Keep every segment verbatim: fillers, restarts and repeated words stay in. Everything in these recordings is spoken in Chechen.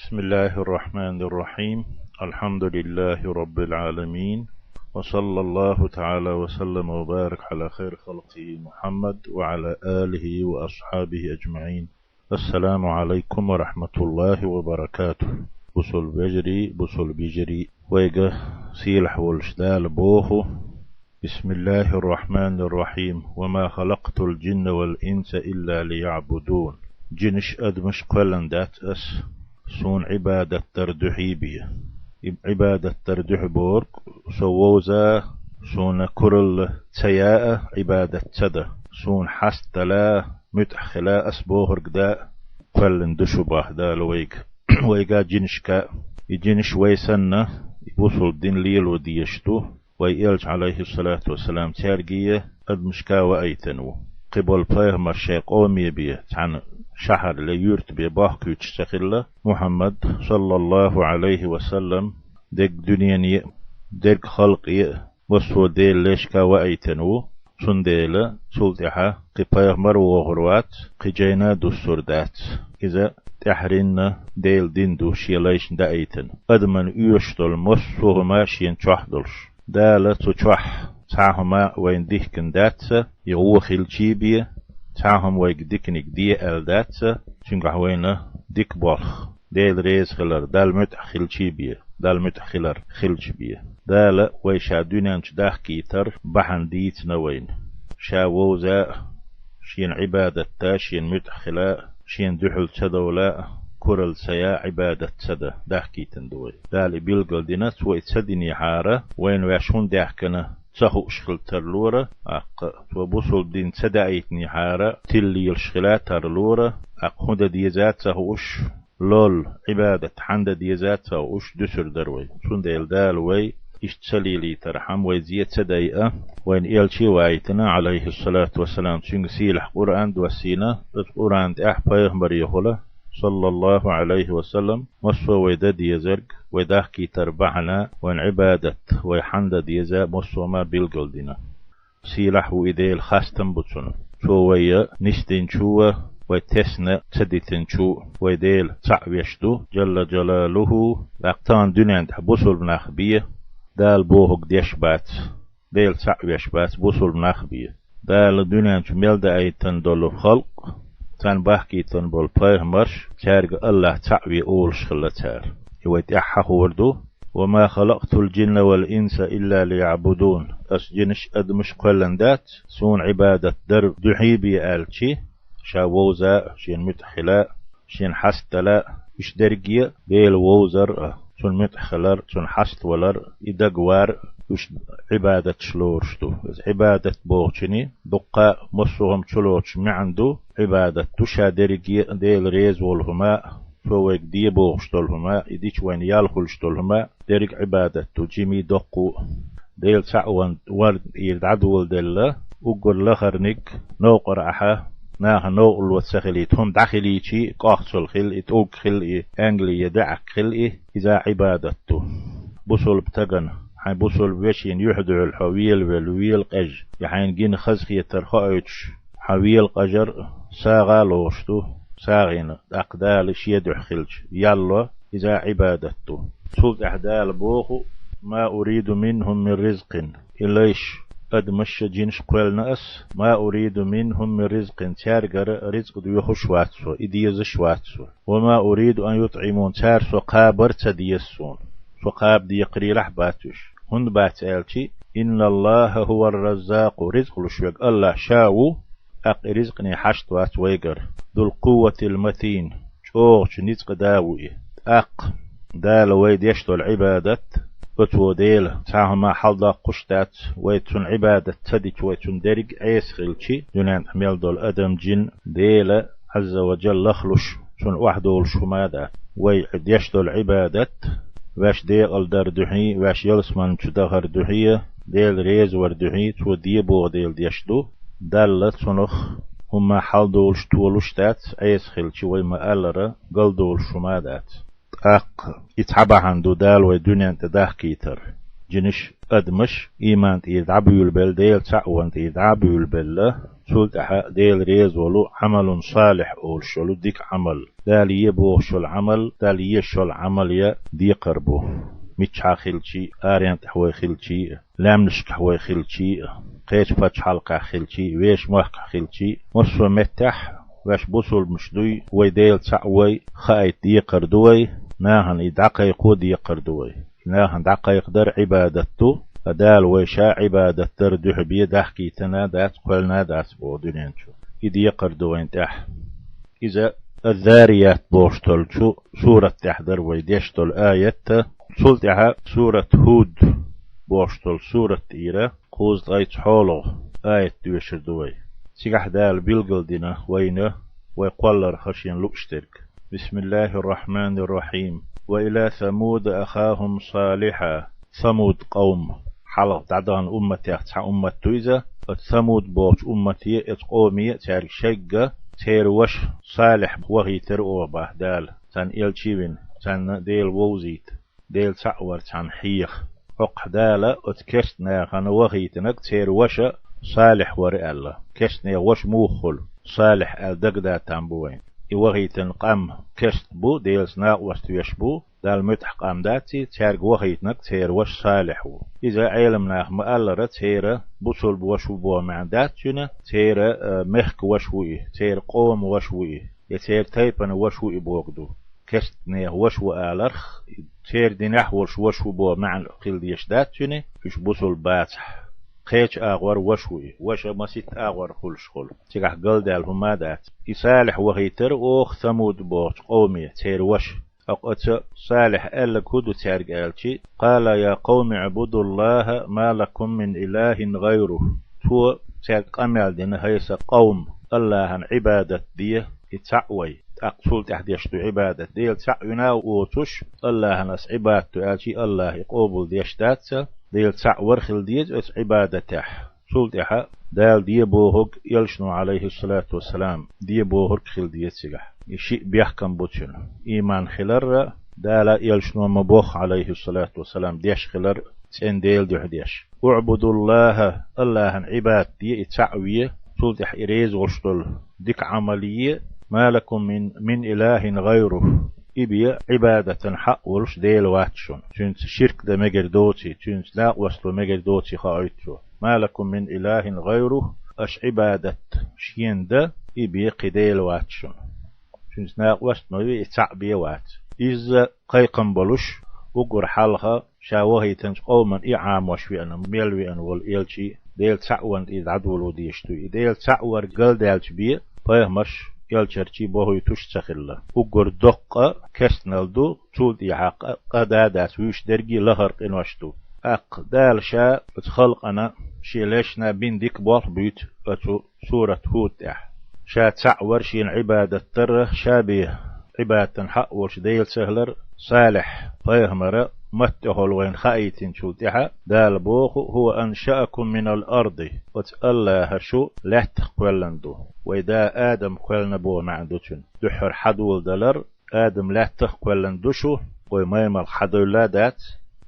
بسم الله الرحمن الرحيم. الحمد لله رب العالمين. وصلى الله تعالى وسلم وبارك على خير خلقه محمد وعلى آله وأصحابه أجمعين. السلام عليكم ورحمة الله وبركاته. Бусалба вежарий, бусалба йижарий, вайга сийлахь волча Дала боху: بسم الله الرحمن الرحيم. وما خلقت الجن والإنس إلا ليعبدون. Жинаш, адамаш кхоьллина дац Ас, Суна Ӏибадат дар духьа бе. И Ӏибадат дар духьа бохург, Со вовза, Суна куралла ца яа, Ӏибадат ца да, Суна хьаставала, муьтӀахь хила Ас бохург да, кхоьллина ду шу боху Дала вайга. Вайга а, жинашка а. И жинаш вай санна, и бусалба дин лело дезаш ду, вай Элча, Ӏалайхиссалату вассалам, цаьргий а, адамашка а ваийтина ву. Кхин болу пайхамарш шайн къоме бен, цхьана шахьаре, юьрта бен бохкуьйтуш ца хилла, Мухьаммад, саллаллаху Ӏалайхи ва саллам, дерриг дуьнене а, дерриг халкъе а, массо а Делан лешка а ваийтина ву. Цундела цул тӀаьхьа кхин пайхамар а вогӀур вац, кхин жайна а дуссур дац. Иза тӀаьххьарниг Делан дин ду, шен лайшна даийтина, адамна оьшуш долу массо а хӀума шена чохь долуш. Дала цу чохь цхьа а хӀума вайна дихкина дац, и гӀо хилчий бен, цхьа а хӀума вайга диканиг де аьлла дац, цуьнгахь вайна дика болх, Дела реза хилар, Далла муьтӀахь хилчий бен, Далла муьтӀахь хилар хилча бен. Дала вай Ша дуьнен чу дахкийтар бахьана дийцина вайна. Ша вовза а, Шена Ӏибадат да, Шена муьтӀахь хила а, Шена дуьхьал ца довла а, куралла ца яа, Ӏибадат ца да, дахкийтина ду вай. Дала и билгал дина, Цо и ца динехьара, вайна ваьш хӀунда даьхкина ца хууш хила тарлора, тӀаккха Цо бусалба дин ца даийтинехьара, тилла лелаш хила тарлора, тӀаккха хӀун дан деза ца хууш, лолла, Ӏибадат хьанна дан деза ца хууш, дуьсур дара вай. Цундела Дала вай иштта ца лелийтархьама, вай зен ца дайа, вайна Элча а ваийтина, Ӏалайхиссалату вассалам, цуьнга сийлахь Къуръан доссийна, оцу Къуръан тӀехь пайхамарехула, саллаллаху Ӏалайхи ва саллам, массо а вай дан дезарг, вай дахкийтар бахьана, вайна Ӏибадат, вай хьанна дан деза, массо а хӀума билгал дина. Сийлахь ву и Дела, хастам бу Цунна. Цо вай нисдинчу а, вай тесна ца дитинчу а, вай Дела цхьаъ веш ду, Джалла Джалалуху, тӀаккха тахана дуьнен тӀехь бусалба нах бен, Дала бохург деш бац, Дела цхьаъ веш бац, бусалба нах бен. Дала дуьнен чу мел даийтина долу халкъ, царна бахкийтина болу пайхамарш, цаьрга АллахӀ цхьаъ ве олуш хилла цара. И вай тӀаьхьа хуур ду: وما خلقت الجن والإنس إلا ليعبدون. Ас жинаш, адамаш кхоьллина дац, Суна Ӏибадат дар духьа бен аьлчи, Ша вовза а, Шена муьтӀахь хила а, Шена хьаставала а, уьш дерриге а Дела вовзар а, Цунна муьтӀахь хилар а, Цунна хьаставалар а, и дагавар а, уьш Ӏибадаташ лоруш ду. Иза Ӏибадат бохучуьнан дуккха а массо а хӀума чулоцуш маьӀна ду, Ӏибадат ду Ша дерриге а Дела реза волу хӀума а, Цо вайга де бохуш долу хӀума а, и дича вайна ял хуьлуш долу хӀума а, дерриг а Ӏибадат ду, жимий, доккхий а. Дела цхьаъ ван-, вар тӀера дӀадоладелла, уггар лахарниг новкъара Ахьа, наха новкъарло ца хилийта, хӀума дӀахилийчий, кӀохцал хила и, тӀулг хила и, аьнгли я даьӀахк хила и, иза Ӏибадат ду. Бусалба стагана, хьайн бусалба вешина юьхь-дуьхьал хьо велавелла, велакъежа, я хьайна гина хазахетар хоуьйтуш, хьан велакъажар а сагӀа а лоруш ду, сагӀина, тӀаккха Дала шен дуьхьа хилча, ял ло, иза Ӏибадат ду. Цул тӀаьхьа Дала боху: ما أريد منهم من رزق. И лайш, адамаш а, жинаш а кхоьллина Ас, ما أريد منهم من رزق, цаьргара ризкъ доьхуш вац Со, и дезаш вац Со. وما أريد أن يطعمون, цара Со кхабар ца деза Суна. Со кхаба декхарийлахь а бац уьш. ХӀунда бац аьлчи: إن الله هو الرزاق, ризкъ луш верг АллахӀ Ша ву, тӀаккха и ризкъане хьашт вац вайгара. ذو القوة المتين, чӀогӀачу ницкъан да ву и. ТӀаккха Дала вай деш долу Ӏибадат, оцо Дела цхьа а хӀума хьаладоккхуш дац, вай Цунна Ӏибадат ца дича, вай Цунна дерриг а Ӏеса хилчи, дуьнен тӀехь мел долу адам, жин, Дела Ӏазза ва Джалла лахлуш, Цунна охьадолуш хӀума а дац. Вай деш долу Ӏибадат, ваьш декъал дар духьий, ваьш ялсамани чу дахар духьий, Дела реза вар духьий, Цо де боху дела деш ду, Далла Цунах хӀумма хьаладолуш, толуш дац, Ӏеса хилчи, вай ма-аллара, галдолуш хӀума а дац. ТӀаккха и цхьа бахьана ду Дала вай дуьнен тӀе дахкийтар. Жинаш, адамаш, ийман тӀера дӀабуьйлабелла, Дела цхьаъ ван тӀера дӀабуьйлабелла, цул тӀаьхьа Дела реза волу Ӏамалун салихь олуш йолу дика Ӏамал. Дала е бохуш йолу Ӏамал, Дала езаш йолу Ӏамал я декхар бу. Миччахьа хилчий а, арен тӀехь вай хилчий а, лаьмнашкахь вай хилчий а, кхечу пачхьалкхехь хилчий а, вешан махкахь хилчий а, массо а меттехь ваьш бусулбанаш дуй, вай Дела цхьаъ вай хаийта декхар ду вай, нахана и дӀакхайкхо декхар ду вай. Нахана дӀакхайкхадар Ӏибадат ду, ткъа Дала вайша Ӏибадат дар дуьхьа бен дахкийтина дац, кхоьллина дац боху дуьнен чу. И декхар ду вайн тӀехь. Иза Аз-Зарият бохуш долчу сурат тӀехь дара вай деш долу аят, цул тӀаьхьа сурат Худ бохуш долу сурат тӀера кхузткъе ткъайца хьолахь аят доьшур ду вай. Цигахь Дала билгалдина вайна, вай кхолларх шена лууш дерг. بسم الله الرحمن الرحيم. وإلى ثمود أخاهم صالحا. Самуд къовм. Хьалха дӀадахана умматех цхьа уммат ду иза, оцу Самуд бохучу уммате, оцу къоме цаьрга шайгга церан ваша Салихь вахийтира оха боху Дала, царна элчий вина, царна Дела вовзийта, Дела цхьаъ вар царна хьеха. ХӀокхахь Дала оцу керста нахана вахийтинарг церан ваша Салихь вара аьлла. Керста нехан ваша муха хуьлу, Салихь аьлла дагадан там бу вайн. И вахийтина къам керста бу, Делаца накъост веш бу, Далла муьтӀахь къам дац и, цаьрга вахийтинарг церан ваша Салихь ву. Иза Ӏеламнаха ма-аллара, церан бусулба ваша ву боху маьӀна дац цуьнан, церан, а, мехкан ваша ву и, церан къоман ваша ву и, я церан тайпанан ваша ву и бохург ду. Керста нехан ваша ву аларх, церан динехь волуш ваша ву боху маьӀна хила дезаш дац цуьнан, уьш бусулба бацахь. Кхечу агӀор ваша ву и, ваша масийтта агӀор хуьлуш хуьлу. Цигахь галдаьлла хӀума а дац. И Салихь вахийтира оха Самуд бохучу къоме, церан ваша. ТӀаккха оцу Салихь аьлларг хӀун ду цаьрга аьлча: قال يا قوم اعبدوا الله ما لكم من إله غيره. Цо цаьрга къамел дина: хӀай сан къовм, АллахӀан Ӏибадат де, и цхьаъ вай. ТӀаккха цул тӀаьхьа деш ду Ӏибадат. Дела цхьаъ вина а воцуш, АллахӀан ас Ӏибадат до аьлча, АллахӀа и къобалдеш дац, Дела цхьаъ вар хила деза оцу Ӏибадатехь. Цул тӀаьхьа Дала де бохург, элчано, Ӏалайхиссалату вассалам, де бохург хила деза цигахь. И шиъ бехкам бу цуьнан: ийман хилар а, Дала а, элчано а ма-бохху, Ӏалайхиссалату вассалам, деш хилар а, цӀена Дела дуьхьа деш. اعبدوا الله, АллахӀан Ӏибадат де, и цхьаъ ве, цул тӀаьхьа и реза волуш долу дика Ӏамал е, ما لكم من, من إله غيره. И бен Ӏибадатан хьакъ волуш Дела вац шуна. Цуьнца ширк дан мегар доций, цуьнца накъост ло мегар доций хоуьйту цо. ما لكم من إله غيره, аша Ӏибадат шена дан, и бен кхин Дела вац шуна. Цуьнца накъост ма ве, и цхьаъ бен вац. Изза кхайкхам болуш, уггар хьалха ша вахийтинчу къоман и Ӏамош веана, мел веана волу элчий, Дела цхьаъ ван тӀе дӀадоло дезаш ду. И Дела цхьаъ вар галдаьлча бен пайхамарш, элчанаш бохуьйтуш а ца хилла. Уггар доккха кестнал ду, цул тӀехьа къа-, къа да дац, вуьйш дерриге лахара къинош ду. ТӀаккха Дала ша оцу халкъана, шен лешна бина дика болх буьйцу оцу сурат Худ тӀехь. Ша цхьаъ вар шена Ӏибадат дарра, ша бен Ӏибадатан хьакъ волуш Дела ца хилар Салихь пайхамара матта тӀехула вайна хаийтинчул тӀаьхьа Дала боху: هو أنشأكم من الأرض. Оцу АллахӀа шу лаьттах кхоьллина ду. Вай да Адам кхоьллина боху маьӀна ду цуьнан. Дуьххьара хьадоладалар, Адам лаьттах кхоьллина ду шу, вай маймалх хьадевлла а дац,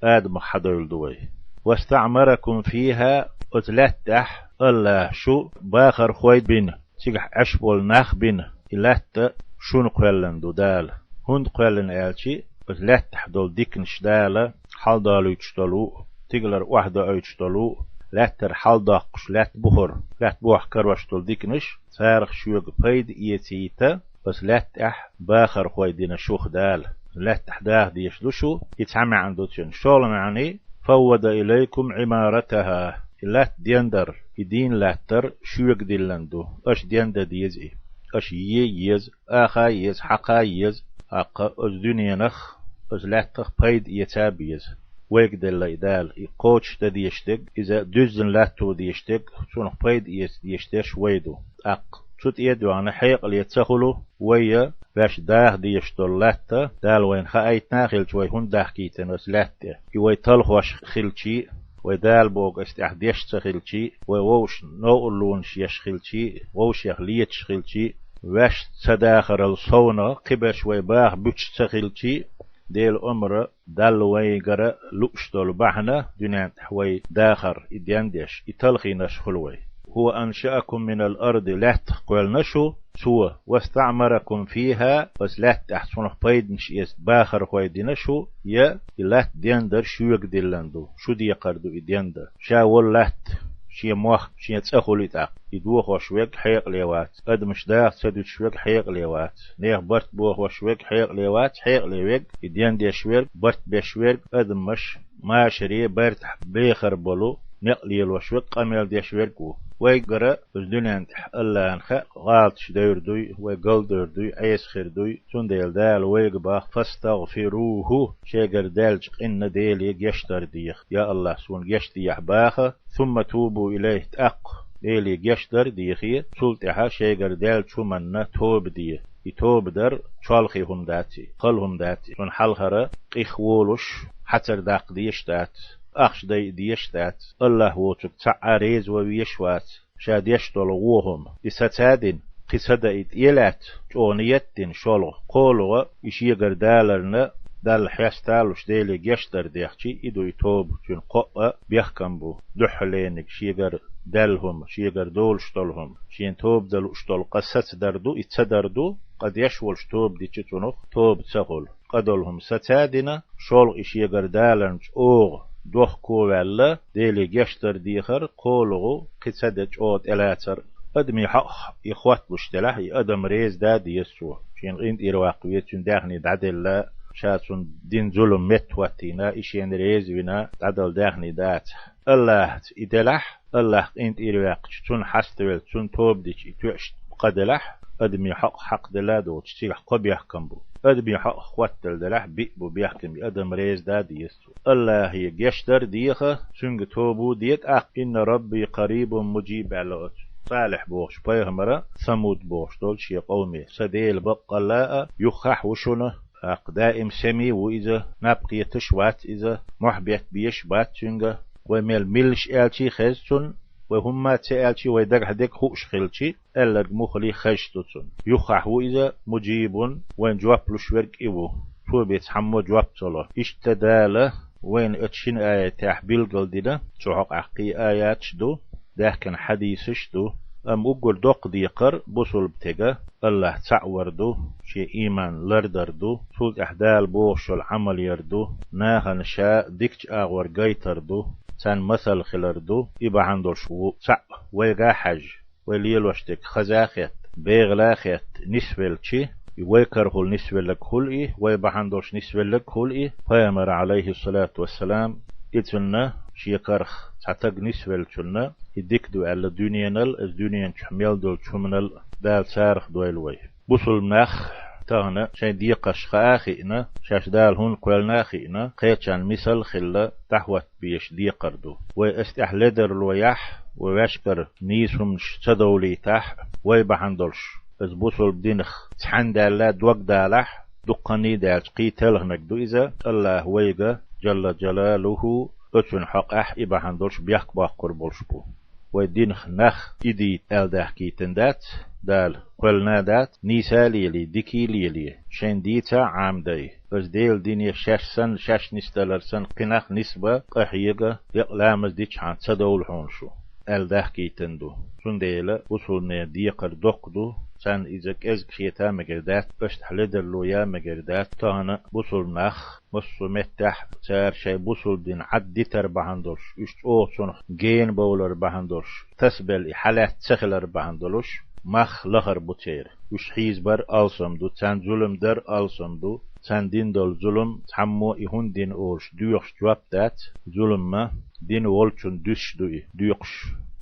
Адамах хьадевлла ду вай. واستعمركم فيها, оцу лаьттахь АллахӀа шу бахархой бина, цигахь Ӏаш болу нах бина, и латта шуна кхоьллина ду Дала. ХӀунда кхоьллина аьлча, оцу лаьттахь долу диканаш Дала хьаладолуьйтуш долу, стигалара охьадоуьйтуш долу, лаьттара хьаладоккхуш, лаьтта бухара, лаьтта бохьа карош долу диканаш, царах шуьга пайда эцийта, оцу лаьттахь бахархой дина шух Дала. Лаьттахь даха дезаш ду шу, и цхьа маьӀна ду цуьнан. ШолгӀа маьӀна: فوض إليكم عمارتها. И латта дендар, и дийна латтар шуьга диллина ду. Аша дендан деза и. Аша е еза, аха еза, хьакха еза. ТӀаккха оцу дуьненах, оцу лаьттах пайда эца а беза. Вайга делла и Дала, и кхочушдан дезаш дерг, иза дуьззина латто дезаш дерг, цунах пайда эца дезаш дерш вай ду. ТӀаккха цу тӀе а доьгӀна хьекъале ца хуьлу вай, ваьш даха дезаш долу латта, Дала вайна хаийтина а хилча, вай хӀунда дахкийтина оцу лаьтта тӀе? И вай талхош хилчий, вай Дала бохург оцу тӀехь деш ца хилчий, вай вовшашна новкъарлонаш еш хилчий, вовшех леташ хилчий, ваьш ца дахарал совнаха кхиберш вай баха буьтуш ца хилчий, Делан омра Далла вайгара лууш долу бахьана дуьнен тӀехь вай дахар, и дендеш, и талхийнарш хуьлу вай. هو أنشأكم من الأرض, лаьттах кхоьллина шу, цо, واستعمركم فيها, оцу лаьтта тӀехь цунах пайданаш эца бахархой дина шу, я и латта дендар шуьга диллина ду, шу декхар ду и денда. Ша волу латта, шен мохк, шен цӀа хуьлу и тӀаккха. И дохош верг хьекъале вац, адамаш даха ца дуьтуш верг хьекъале вац, нехан барт бохош верг хьекъале вац, хьекъале верг, и дендеш верг, барт беш верг, адамаш, машаре, бартахь бехар болу, некъ лелош верг, къамел деш верг ву. Вайгара оцу дуьнен тӀехь АллахӀна хаьа, гӀалаташ девр дуй, вай галдевр дуй, Ӏеса хир дуй, цундела Дала вайга боху: فاستغفروه, шайгара даьллачу къинна Деле гечдар деха, я АллахӀ, суна гечдехьа баха, ثم توبوا إليه, тӀаккха Деле гечдар а дехе, цул тӀаьхьа шайгара даьллачу хӀуманна тоба де. И тоба дар чолхе хӀума дац и, хала хӀума дац и. Цунна хьалхара къих волуш, хьацар даккха дезаш дац, ахча дайа дезаш дац, АллахӀ воцург цхьаъ а реза ван везаш вац, ша деш долу вон хӀума, и саца а дина, кхин ца дан и тӀе а лаьцна, чӀогӀа ниет а дина, шолгӀа, кхоалгӀа, и шегара даларна, Далла хьеста а луш, Деле гечдар дехчи, и ду и тоба, цуьнан кхоъ а бехкам бу, дуьххьалениг, шегара даьлла хӀума, шегара долуш долу хӀума, шена тоба дан лууш долу къа сацадар ду, и ца дар ду, къа деш волуш тоба дичи цунах тоба ца хуьлу. Къа долу хӀума саца а дина, шолгӀа и шегара даларна чӀогӀа дохко а ваьлла, Деле гечдар дехар, кхоалгӀа, кхин ца де чӀогӀа тӀелацар. Адамийн хьокъехь и хӀотталуш делахь, и адам реза да а деза цо. Шена къинтӀера ваккха веза, цуьнан даьхни дӀаделла, ша цунна дина зулам меттахӀоттийна, и шена реза вина, дӀадала даьхни дацахь. АллахӀаца и делахь, АллахӀ къинтӀера ваьккхича, цунна хьаставелла, цунна тоба дича и тоьаш къа делахь, адамийн хьокъ хьакхаделла а доцуш, цигахь кхо бехкам бу. Адамийн хьокъах хӀоттаделла делахь, биъ бу бехкам, и адам реза да а деза цо. АллахӀе гечдар а деха, цуьнга тоба а де тӀаккха, إن ربي قريب مجيب аьлла оцу Салихь бохучу пайхамара, Самуд бохуш долчу шен къоме. Сан Дела баккъалла а юххехь ву шуна, тӀаккха даим семи ву иза, наб кхеташ а вац иза, мохь бетта безаш а бац цуьнга. Вай мел милла аьлчи а хеза цунна, вай хӀумма а ца аьлчи а, вай дагахь дерг хууш хилчи, аьлларг муххале хезаш ду цунна. Юххехь ву иза, муджибун, вайна жоп луш верг и ву. Цо бен цхьаммо а жоп ца ло. Иштта Дала вайна оцу шина аятехь билгалдина, цу хьокъехь кхин аяташ а ду, даьхкина хьадисаш а ду, амма уггар доккха декхар бусулба стеган АллахӀ цхьаъ вар ду, шен ийман лардар ду, цул тӀаьхьа Дала бохуш йолу Ӏамал яр ду, нахана ша дикачу агӀор гайтар ду, царна масал хилар ду, и бахьана долуш ву цхьаъ вайга а хьаьжжа, вай лелош дерг хаза а хетта, бегӀала а хетта, нисвелчи, и вай карахула нисвелларг хуьлу и, вай бахьана долуш нисвелларг хуьлу и, пайхамар, Ӏалайхиссалату вассалам, и цунна шен карах цхьа стаг нисвеллачунна, и дика ду аьлла дуьненал а, иза дуьнен чохь мел долчу хӀуманал а Дала царах дойла вай. Бусулба нах тахана шайн декхарш хаа а хиъна, шаьш Дала хӀунда кхоьллина а хиъна, кхечарна мисал а хилла, дӀахӀотта безаш декхар ду. Вай аса тӀехь ледарло яхь, вай ваьшкара нийса хӀуманаш ца довлийтахь, вай бахьана долуш, аса бусулба динах цхьаьна даьлла дог далахь, дуккханний а даьлча кхин телхинарг ду иза, АллахӀ вайга, Джалла Джалалуху, оцунна хьокъехь и бахьана долуш бехк боккхур болуш бу. Вай динах нах и дийта аьлла даьхкийтина дац, Дала кхоьллина а дац, нийса а лелий, дика а лелий, шайн дийца а Ӏамадай, аса Делан дине шаьш санна, шаьш нисдалар санна, кхин нах нисбан, къахьега, декъа ламаз дичхьана ца довла хьуна шу, аьлла даьхкийтина ду. Цундела бусулбанийн декхар доккха ду, царна иза кӀезиг хета а мегар дац, аса тӀехь ледарло ян а мегар дац, тахана бусулба нах, массо а меттехь цара шайн бусулба дин Ӏад дитар бахьана долуш, уьш чӀогӀа цунах гена бовлар бахьана долуш, тасабелла и хьалаьцна ца хилар бахьана долуш, мах лахар бу церан. Уьш хьийзабар алсам ду, царна зулам дар алсам ду, царна дина долу зулам цхьаммо и хӀунда дина олуш доьхуш жоп дац, зулам ма дина волчунна дуьсуш ду и, доькъуш,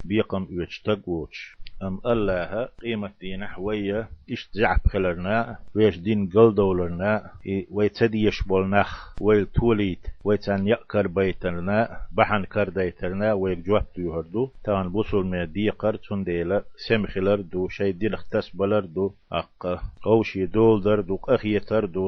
бекхам оьцуш стаг воцуш. Амма АллахӀа къематдийнахь вайя иштта заьӀап хиларна а, вешан дин галдовларна а, и вай ца дезаш болу нах вайла толийта, вай царна некъ карабайтарна а, бахьана карадайтарна а вайга жоп доьхур ду, тахана бусулбанийн декхар, цундела сема хилар а ду, шайн динах тасабалар а ду, тӀаккха вовшийн доладар а ду, къахетар а ду,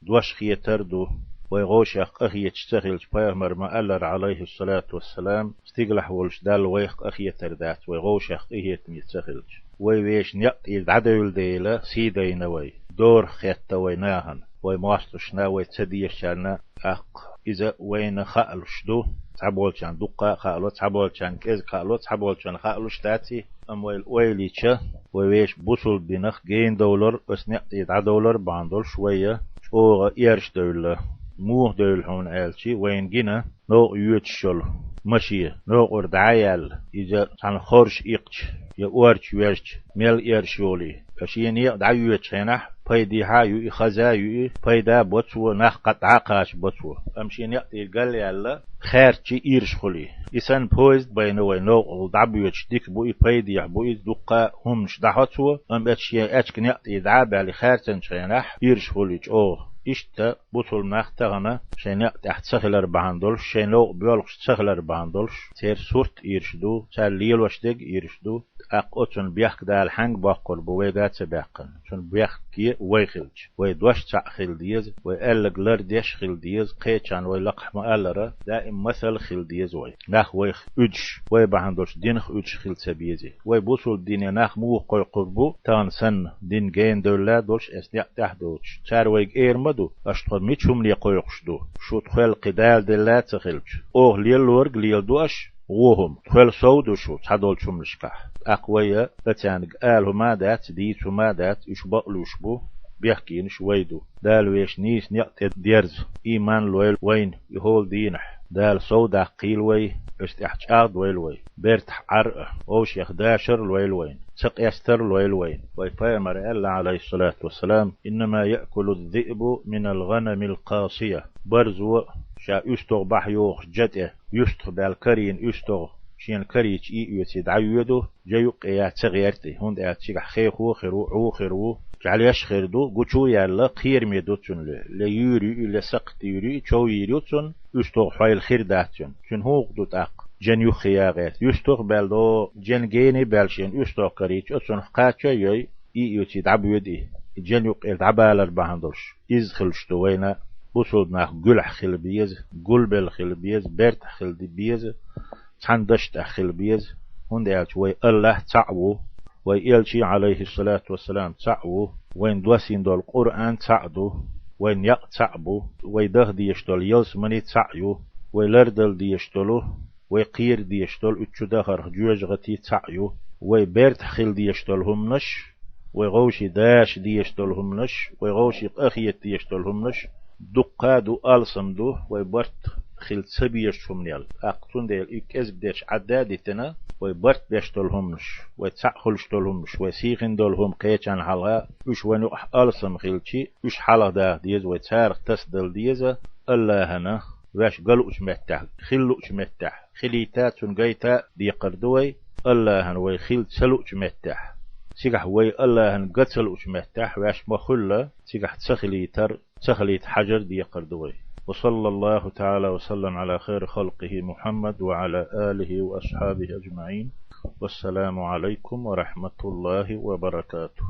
дош хетар а ду. Вай вовшех къахеташ ца хилча, пайхамара ма-аллара, Ӏалайхиссалату вассалам, стигалахь волуш Далла вайх къахетар дац, вай вовшех къахетаме ца хилча. Вай вешан некъ тӀера дӀадевлла дела, сий дайна вай. Дорах хетта вай нахана, вай мостагӀашна, вай ца дезачарна, тӀаккха иза вайна хаалуш ду, цхьаболчарна дуккха а хаало, цхьаболчарна кӀезиг хаало, цхьаболчарна хаалуш дац и. Амма вай ойла йича, вай вешан бусалба динах гена довлар, оцу некъа тӀе дӀадовлар бахьана долуш вай чӀогӀа эрша девлла. Муха девлла хьуна аьлча, вайна гина новкъа йоьдуш йолу маше, новкъара дӀа а яьлла, иза цхьана хорша иккхича я орча вежча, мел эрша йолий. Ткъа шен некъа дӀайоьдучу хенахь, пайдехьа а ю и, хаза а ю и, пайда а бо цо, нах кхаъ дӀа а кхача бо цо. Амма шен некъа тӀера галъяьлла, хаьрча ирша хуьлий. И санна поезд байна вай новкъахула дӀабоьдуш дика бу и, пайдехьа бу иза, дуккха а хӀуманаш дӀахьо цо, амма эцу шен аьчка некъа тӀера дӀа а баьлла, хаьрцинчу хенахь ирша хуьлий чӀогӀа. Иштта бусалба нах тахана шайн некъа тӀехь ца хилар бахьана долуш, шайн новкъа боьлхуш ца хилар бахьана долуш, церан сурт ирша ду, цара лелош дерг ирша ду, тӀаккха оцунна бехк Дала хьаьнга боккхур бу, вайга а ца баьккхина. Цунна бехке вай хилча, вай дош цхьаъ хила деза, вай аьлларг лардеш хила деза, кхечарна вай лакхахь ма-аллара, даим масал хила деза вай. Нах вайх уьдуш, вай бахьана долуш динах уьдуш хила ца безий. Вай бусалба дине нах муха кхойкхур бу, тахана санна, дин гена девлла а долуш, эс некъа тӀехь а доцуш. Цара вайга эр ма ду, аша тхо мича хӀумане кхойкхуш ду? Шу тхол кхин Дала делла а ца хилча. Оха лелориг леладо аша, вон хӀума. Тхол сов ду шу цхьадолчу хӀуманашкахь. ТӀаккха вай а цаьрга ала хӀума а дац, дийца хӀума а дац, уьш бакълуьйш бу, бехкенаш вай ду. Дала вешан нийса некъа тӀе дерза, ийман лойла вайна и хӀола дийнахь. Дала сов даккхийла вай, оцу тӀехь чӀагӀдойла вай. Бертахь Ӏар а, вовшех дашар а лойла вайна, ца къестар а лойла вайна. Вай пайхамара аьлла, Ӏалайхиссалату вассалам: «Иннама яъкулу ззиъбу минал гӀанамил къасия». Барзо ша уьстагӀ бахьа йохуш жа тӀе юьстах баьлла карийна уьстагӀ шена карийча ийоьций дӀайоьду, жа юккъе яц ца гӀерта и, хӀунда аьлча цигахь хехо а хир ву, Ӏу а хир ву, жӀаьлеш а хир ду, гучу а яьлла, кхераме ду цуьнан ле, ле юьйр ю и, ле сакхт юьйр ю и, чов йийр ю цунна, уьстагӀ хьойла хир дац цуьнан. Цуьнан хӀун гӀуллакх ду тӀаккха? Жен юххе ян гӀерта. УьстагӀ а баьлла догӀу, жен гене а баьлла шена уьстагӀ карийча, оцунах кхача а йой, ийоьций дӀабоьду и, и жен юккъера дӀабалар бахьана долуш. Иза хилуш ду вайна бусалба нах гуьлахь хила беза, гулбелла хила беза, бертахь хила беза, цхьана дашна тӀехь хила беза, хӀунда аьлча вай АллахӀ цхьаъ ву, вай Элчий, Ӏалайхиссалату вассалам, цхьаъ ву, вайна доссийна долу Къуръан цхьаъ ду, вайн некъ цхьаъ бу, вай даха дезаш долу ялсамани цхьаъ ю, вай лардала дезаш долу, вай кхера дезаш долу уьттачу дахарх жоьжахатий цхьаъ ю, вай бертахь хила дезаш долу хӀуманаш, вай гӀовший дашо дезаш долу хӀуманаш, вай гӀовший къахета дезаш долу хӀуманаш дуккха а ду, алсам ду, вай барт хила ца безачу хӀуманел. ТӀаккха цундела и кӀезиг дерш Ӏадда а дитина, вай барт беш долу хӀуманаш, вай цхьаъ хуьлуш долу хӀуманаш, вай сийхина долу хӀума кхечарна хьалха, уьш вайн юкъахь алсам хилчи, уьш хьалха даха деза, вай царах тасадала деза, АллахӀана ваьш ган луучу меттехь, хила луучу меттехь, хилийта а, цунна гайта а декхар ду вай, АллахӀана вай хила ца луучу меттехь. Цигахь вай АллахӀана ган ца луучу меттехь ваьш ма-хуьллу, цигахь ца хилийтар, ца хилийта хьажар декхар ду вай. وصلى الله تعالى وسلم على خير خلقه محمد وعلى آله وأصحابه أجمعين. والسلام عليكم ورحمة الله وبركاته.